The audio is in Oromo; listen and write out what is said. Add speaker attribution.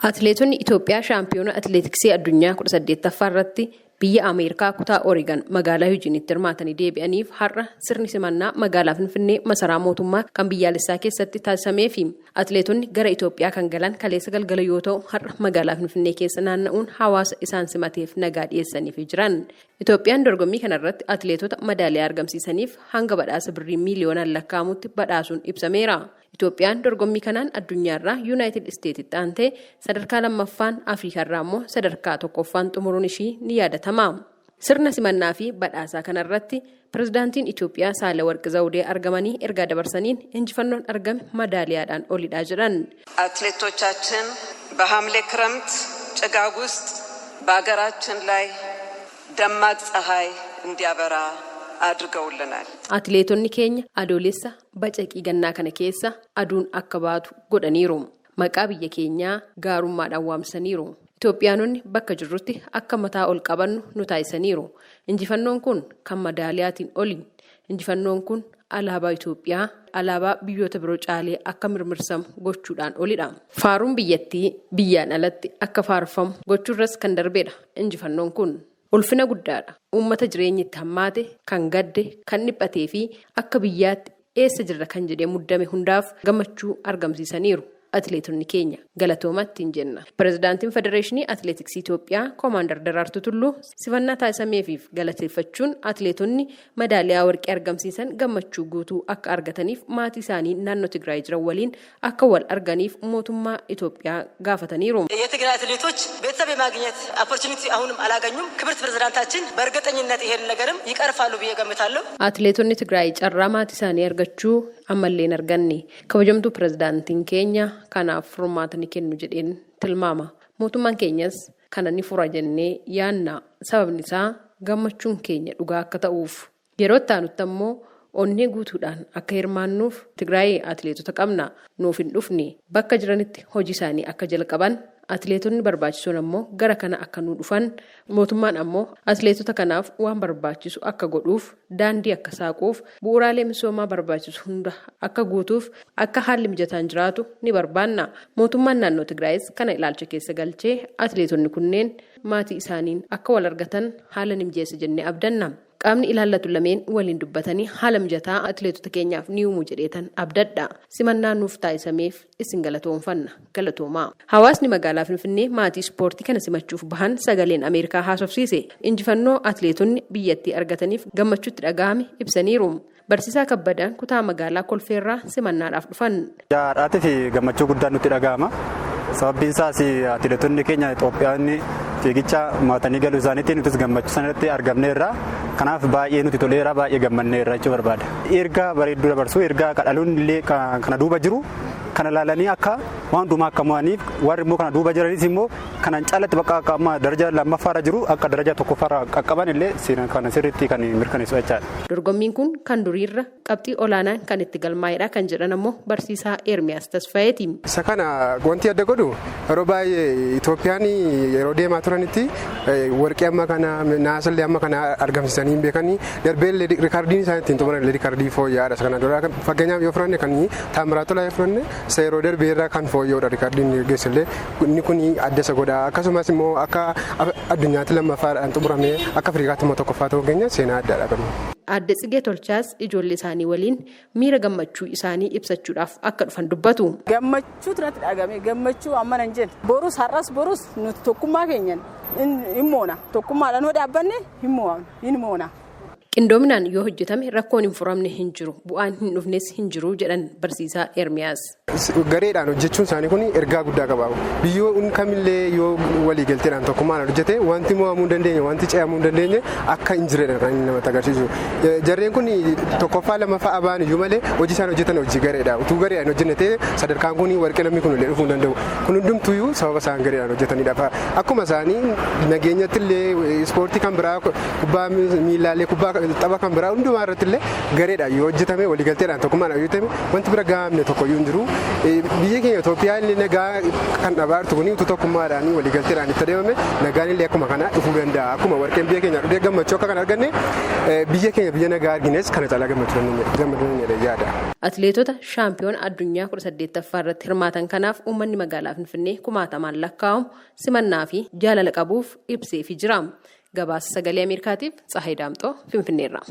Speaker 1: Atileetonni Itoophiyaa shaampiyoona atileetiksii addunyaa 18ffaa irratti biyya Ameerikaa kutaa Oreegan magaalaa Yuujiinitti hirmaatanii deebi'aniif har'a sirni simannaa magaalaa Finfinnee masaraa mootummaa kan biyyaalessaa keessatti taasisameefi atileetonni gara Itoophiyaa kan galan kaleessa galgala yoo ta'u, har'a magaalaa Finfinnee keessa naanna'uun hawaasa isaan simateef nagaa dhiyeessaniif jiran. Itoophiyaan dorgommii kanarratti atileetota madaaliyaa argamsiisaniif hanga badhaasa birrii miiliyoonaan lakkaa'amutti badhaasuun ibsameera. Itoophiyaan dorgommii kanaan addunyaarraa Yuunaayitid Isteetitti aantee sadarkaa lammaffaan, Afriikaarraa immoo sadarkaa tokkoffaan xumuruun ishii ni yaadatama. Sirna simannaa fi badhaasaa kanarratti pirezidaantiin Itoophiyaa Saahilawarqi Zawudee argamanii ergaa dabarsaniin, injifannoon argame madaaliyaadhaan olidha jedhan.
Speaker 2: አትሌቶቻችን በሐምሌ ክረምት ጭጋግ ውስጥ በሀገራችን ላይ ደማቅ ፀሐይ እንዲያበራ አድርገውልናል።
Speaker 1: Atileetonni keenya Adoolessa bacaqii gannaa kana keessa aduun akka baatu godhaniiru. Maqaa biyya keenyaa gaarummaadhaan waamsaniiru. Itoophiyaanonni bakka jirrutti akka mataa ol qabannu nu taasisaniiru. Injifannoon kun kan madaaliyaatiin oli. Injifannoon kun alaabaa Itoophiyaa alaabaa biyyoota biroo caalee akka mirmirsamu gochuudhaan olidha. Faaruun biyyattii biyyaan alatti akka faarfamu gochuurras kan darbedha injifannoon kun. Ulfina guddaadha. Uummata jireenyi itti hammaate, kan gadde, kan dhiphatee fi akka biyyaatti eessa jirra kan jedhee muddame hundaaf gammachuu argamsiisaniiru. Atileetonni keenya galatoomatti hin jenna. Pirezidaantiin Federeeshinii Atileetiksii Itoophiyaa Koomaandar Daraartuu Tulluu simannaa taasisameefiif galateeffachuun, atileetonni madaaliyaa warqee argamsiisan gammachuu guutuu akka argataniif maatii isaanii naannoo Tigraay jiran waliin akka wal arganiif mootummaa Itoophiyaa gaafataniiru.
Speaker 3: የትግራይ አትሌቶች ቤተሰብ የማግኘት opportunity አሁንም አላገኙም። ክብርት ፕሬዝዳንታችን በእርግጠኝነት ይሄን ነገርም ይቀርፋሉ ብዬ ገምታለሁ።
Speaker 1: Atileetonni Tigraay carraa maatii isaanii argachuu ammallee hin arganne. Kabajamtuu pirezidaantiin keenya kanaaf furmaata ni kennu jedheen tilmaama. Mootummaan keenyas kana ni fura jennee yaanna. Sababni isaa gammachuun keenya dhugaa akka ta'uuf. Yeroo itti aanutti ammoo onnee guutuudhaan akka hirmaannuuf Tigraay atileetota qabna. Nuuf hin dhufne, bakka jiranitti hojii isaanii akka jalqaban, atileetonni barbaachisoon ammoo gara kana akka nu dhufan, mootummaan ammoo atileetota kanaaf waan barbaachisu akka godhuuf, daandii akka saaquuf, bu'uuraalee misoomaa barbaachisu hunda akka guutuuf, akka haalli mijataan jiraatu ni barbaanna. Mootummaan naannoo Tigraayis kana ilaalcha keessa galchee atileetonni kunneen maatii isaaniin akka wal argatan haala ni mijeessa jennee abdanna. Qaamni ilaallatu lameen waliin dubbatanii haala mijataa atileetota keenyaaf ni uumu jedheetan abdadha. Simannaa nuuf taasisameef isin galatoonfanna. Galatoomaa. Hawaasni magaalaa Finfinnee maatii ispoortii kana simachuuf bahan Sagaleen Ameerikaa haasofsiise. Injifannoo atileetonni biyyattii argataniif gammachuutti dhagahame ibsaniiru. Barsiisaa Kabbadaan kutaa magaalaa Kolfeerraa simannaadhaaf dhufan.
Speaker 4: Jaadhaatii fi gammachuu guddaan nutti dhagahama. Sababbiin isaas atileetonni keenya Itoophiyaan fiigicha mo'atanii galuu isaaniitiin nutis gammachuu sanatti argamneerra. Kanaaf baay'ee nuti toleera, baay'ee gammanneerra jechuu barbaada. Ergaa bareedduu dabarsuu, ergaa dhaloonni illee kana duuba jiru kana ilaalanii akka waan hundumaa akka mo'aniif, warri immoo kana duuba jiranis immoo kanan caalatti bakka akka amma daraja lammaffaarra jiru akka daraja tokkoffaarra qaqqaban illee kana sirriitti kan mirkaneessu jechaadha.
Speaker 1: Dorgommiin kun kan duriirra qabxii olaanaan kan itti galmaa'edha kan jedhan ammoo barsiisaa Ermiyaas Tasfaayeeti.
Speaker 5: Isa kana wanti adda godhu, yeroo baay'ee Itoophiyaan yeroo deemaa turanitti warqee amma kana, naasallee amma kana argamsiisanii hin beekanii. Darbee illee riikaardiin isaan ittiin xumuran illee riikaardii fooyya'aadha. Isa kana dura fakkeenyaaf yoo fudhanne, kan Taamiraat Tolaa yoo fudhanne, isa yeroo darbee irraa kan fooyya'uudha riikaardiin geessillee. Inni kun adda isa godha. Akkasumas immoo akka addunyaatti lammaffaadhaan xumuramee, akka Afrikaatti immoo tokkoffaa ta'uu keenya seenaa addaadha qabu.
Speaker 1: Aadde Tsigee Tolchaas ijoollee isaanii waliin miira gammachuu isaanii ibsachuudhaaf akka dhufan dubbatu.
Speaker 6: Gammachuutu natti dhagame, gammachuu amma nan jenna. Borus, har'as borus nuti tokkummaa keenyan hin moona. Tokkummaadhaan yoo dhaabbanne hin moona.
Speaker 1: Qindoominaan yoo hojjetame rakkoon hin furamne hin jiru, bu'aan hin dhufnes hin jiru jedhan barsiisaa Ermiyaas.
Speaker 5: Gareedhaan hojjechuun isaanii kun ergaa guddaa qaba. Biyyoon kamillee yoo waliigalteedhaan tokkummaan hojjete, wanti mo'amuu hin dandeenye, wanti ce'amuu hin dandeenye akka hin jirredha kan inni namatti agarsiisu. Jarreen kun tokkoffaa lammaffaa abaan iyyuu malee hojii isaan hojjetan hojii gareedha. Utuu gareedhaan hojjenne ta'e, sadarkaan kun warqee namni kun illee dhufuu hin danda'u. Kun hundumtuyyuu sababa isaan gareedhaan hojjetanidha. Akkuma isaanii nageenyatti illee ispoortii kan biraa, kubbaa miilaallee, kubbaa Tapha kan biraa hundumaa irratti illee gareedhaan yoo hojjetame, waliigalteedhaan, tokkummaadhaan yoo hojjetame, wanti bira gahamne tokkoyyuu hin jiru. Biyya keenya Itoophiyaa illee nagaa kan dhabaa jirtu kun utuu tokkummaadhaan, waliigalteedhaan itti adeemame, nagaan illee akkuma kana dhufuu danda'a. Akkuma warqeen biyya keenya dhufee gammachuu akka kan arganne, biyya keenya biyya nagaa argines kana caalaa gammachuu dandeenya yaada.
Speaker 1: Atileetota shaampiyoon addunyaa 18ffaa irratti hirmaatan kanaaf uummanni magaalaa Finfinnee kumaatamaan lakkaa'amu simannaa fi jaalala qabuuf ibseefii jira. Gabaasa Sagalee Ameerikaatiif Tsahayi Daamxoo, Finfinneerra.